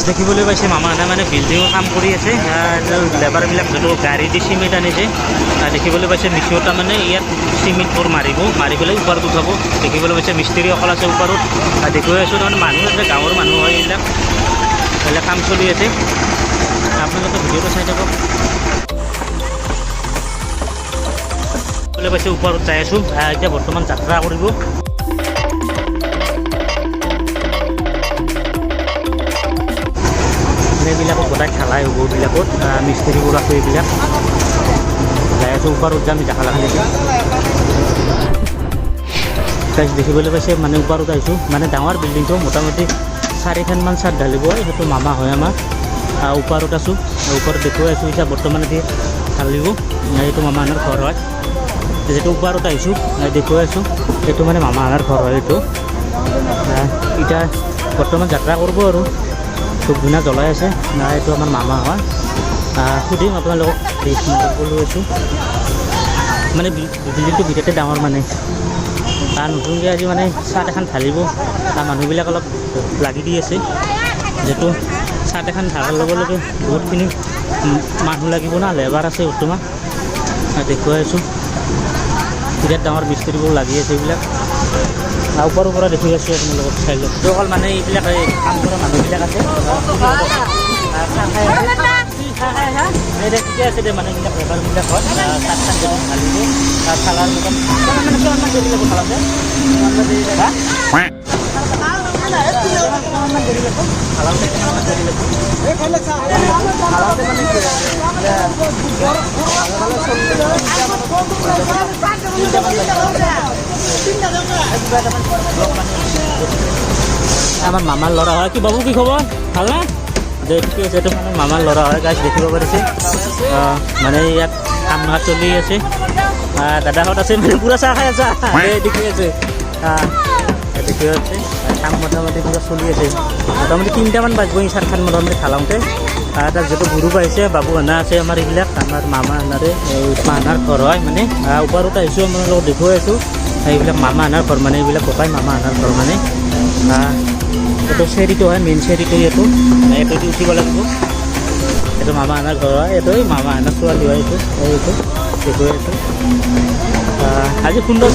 দেখিবলৈ পাইছে মামাহঁতে মানে বিল্ডিঙৰ কাম কৰি আছে। লেবাৰবিলাক যিটো গাড়ী দি চিমেণ্ট আনিছে, দেখিবলৈ পাইছে মিচিওটা মানে ইয়াত চিমেণ্টবোৰ মাৰিব, মাৰি পেলাই ওপৰত উঠাব। দেখিবলৈ পাইছে মিস্ত্ৰীসকল আছে ওপৰত। দেখুৱাই আছোঁ, তাৰমানে মানুহ আছে, গাঁৱৰ মানুহ হয় এইবিলাক। এইবিলাক কাম চলি আছে, আপোনালোকে ভিডিঅ'টো চাই থাকক। দেখিবলৈ পাইছে ওপৰত যাই আছোঁ। এতিয়া বৰ্তমান যাত্ৰা কৰিব। এইবিলাকত গোটাই ঢালাই হ'ব, এইবিলাকত মিস্ত্ৰীবোৰ আছে। এইবিলাক যাই আছোঁ ওপৰত, যাম জাখালাখানিতে। গাইজ, দেখিবলৈ পাইছে মানে ওপৰত আহিছোঁ। মানে ডাঙৰ বিল্ডিংটো, মোটামুটি চাৰিখনমান চাট ঢালিব। সেইটো মামা হয় আমাৰ। ওপৰত আছোঁ, ওপৰত দেখুৱাই আছোঁ। এতিয়া বৰ্তমান এতিয়া ঢালিব। এইটো মামাহঁতৰ ঘৰ হয়। যিটো ওপৰত আহিছোঁ, দেখুৱাই আছোঁ, এইটো মানে মামাহঁতৰ ঘৰ হয় এইটো। এতিয়া বৰ্তমান যাত্ৰা কৰিব আৰু ধূপ ধূনা জ্বলাই আছে। এইটো আমাৰ মামা হয়। সুধিম আপোনালোকক লৈ আছোঁ। মানে বিল্ডিংটো বিৰাটেই ডাঙৰ মানে। তাৰ নতুনকৈ আজি মানে চাট এখন ঢালিব। তাৰ মানুহবিলাক অলপ লাগি দি আছে। যিহেতু চাট এখন ঢালাৰ লগে লগে বহুতখিনি মানুহ লাগিব না, লেবাৰ আছে বৰ্তমান। দেখুৱাই আছোঁ, বিৰাট ডাঙৰ মিস্ত্ৰীবোৰ লাগি আছে এইবিলাক। ওপৰৰ পৰা দেখি আছোঁ, আপোনালোকক চাই লওক। অকল মানে এইবিলাক এই কাম কৰা মানুহবিলাক আছে। ঠিকে আছে দে। মানে এইবিলাক লেবাৰবিলাক হয়, চাট চাট যিটো ঢালিব, ঢালাৰ লগত মানে কিমানমান দেৰি লাগিব ঢালাতে? কিমানমান দেৰি লাগিব ঢালাওঁতে? কিমানমান দেৰি লাগিব ঢালাওঁতে? মানে আমাৰ মামাৰ ল'ৰা হয়। কি বাবু, কি খবৰ, ভাল না? দে, ঠিকে আছে। এইটো মানে মামাৰ ল'ৰা হয় গাইজ, দেখিব পাৰিছে। মানে ইয়াত কাম চলি আছে। দাদাহঁত আছে, মানে পূৰা চাহ খাই আছা। দেখি আছে, দেখি আছে, কাম মোটামুটি পূৰা চলি আছে। মোটামুটি 3টামান বাজিব এই চাটখান মোটামুটি ঢালাওঁতে। তাত যিটো গ্ৰুপ আহিছে, বাবু হানা আছে আমাৰ, এইবিলাক আমাৰ মামা হানাৰে মামাৰ ঘৰ হয়। মানে ওপৰত আহিছোঁ, আপোনালোকক দেখুৱাই আছোঁ। এইবিলাক মামা হানাৰ ঘৰ, মানে এইবিলাক গোটাই মামা হানাৰ ঘৰ। মানে এইটো চেৰিটো হয়, মেইন চেৰিটো এইটো। এইটো দি উঠিব লাগিব। এইটো মামা হানাৰ ঘৰ হয়। এইটো মামা হানাৰ ছোৱালী হয়। এইটো এইটো দেখুৱাই আছোঁ। আজি সুন্দৰ।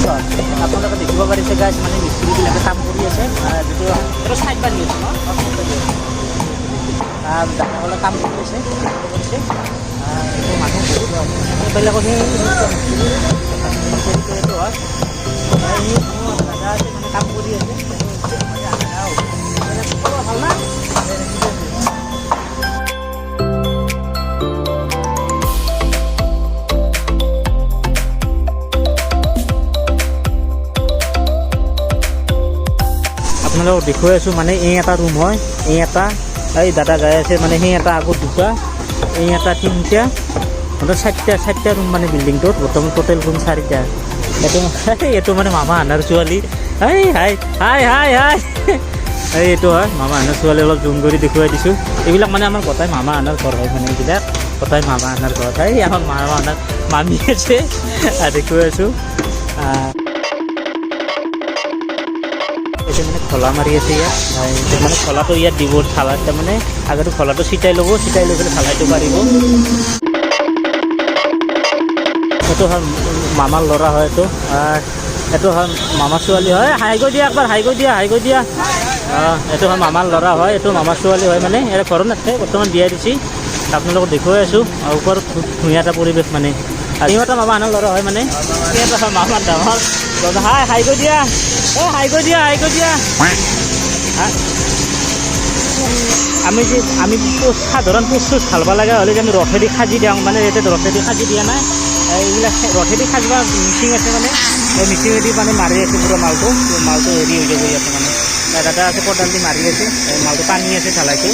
আপোনালোকে দেখিব পাৰিছে গাইজ, মানে মিস্ত্ৰীবিলাকে কাম কৰি আছে। যিটো এইটো চাইড বান্ধি আছে ন, দাদাসকলে কাম কৰি আছে, দেখিব পাৰিছে। এইটো মানুহ বহুত হয় এইবিলাকত। এইটো হয়, দাদা আছে, মানে কাম কৰি আছে। ভাল না? আপোনালোকক দেখুৱাই আছোঁ। মানে এই এটা ৰুম হয়, এই এটা, এই দাদা যাই আছে। মানে সেই এটা আগত দুটা, এই এটা তিনিটা, মানে চাৰিটা, চাৰিটা ৰুম। মানে বিল্ডিংটোত বৰ্তমান টোটেল ৰুম চাৰিটা। এইটো এইটো মানে মামা হানাৰ ছোৱালী। এই হাই হাই হাই হাই। এই এইটো হয় মামা হানাৰ ছোৱালী। অলপ জুম কৰি দেখুৱাই দিছোঁ। এইবিলাক মানে আমাৰ গোটাই মামা হানাৰ ঘৰ হয়। মানে এইবিলাক গোটাই মামা হানাৰ ঘৰ। এই আমাৰ মামা হানাৰ মামী আছে, দেখুৱাই আছোঁ। এতিয়া মানে খলা মাৰি আছে ইয়াত। মানে খলাটো ইয়াত দিব, ঢালাত তাৰমানে আগতে খলাটো ছিটাই ল'ব, ছিটাই লৈ পেলাই ঢালাইটো পাৰিব। এইটো হয় মামাৰ ল'ৰা হয়। এইটো এইটো হয় মামাৰ ছোৱালী হয়। হাই কৈ দিয়া একবাৰ, হাই কৈ দিয়া, হাই কৈ দিয়া। এইটো হয় মামাৰ ল'ৰা হয়, এইটো মামাৰ ছোৱালী হয়। মানে ইয়াতে ঘৰত নাথাকে, বৰ্তমান বিয়া দিছে। আপোনালোকক দেখুৱাই আছোঁ ওপৰত ধুনীয়া এটা পৰিৱেশ। মানে আৰু এটা মামা হানৰ ল'ৰা হয়। মানে এটা মামাৰ ডাঙৰ দাদা। হাই হাই কৈ দিয়া, এ হাই কৈ দিয়া, হাই কৈ দিয়া। আমি যে আমি সাধাৰণ পোচ চোচ ঢালব লগা হ'লে যে আমি ৰথেদি সাজি দিওঁ, মানে ইয়াতে ৰথেদি সাজি দিয়া নাই। এইবিলাক ৰথেদি সাজিব মিচিং আছে। মানে এই মিচিঙেদি মানে মাৰি আছে পূৰা মালটো, মালটো হেৰি হৈ যাব ইয়াতে। মানে দাদা আছে, কোদাল দি মাৰি আছে, মালটো টানি আছে ঢালাইটো।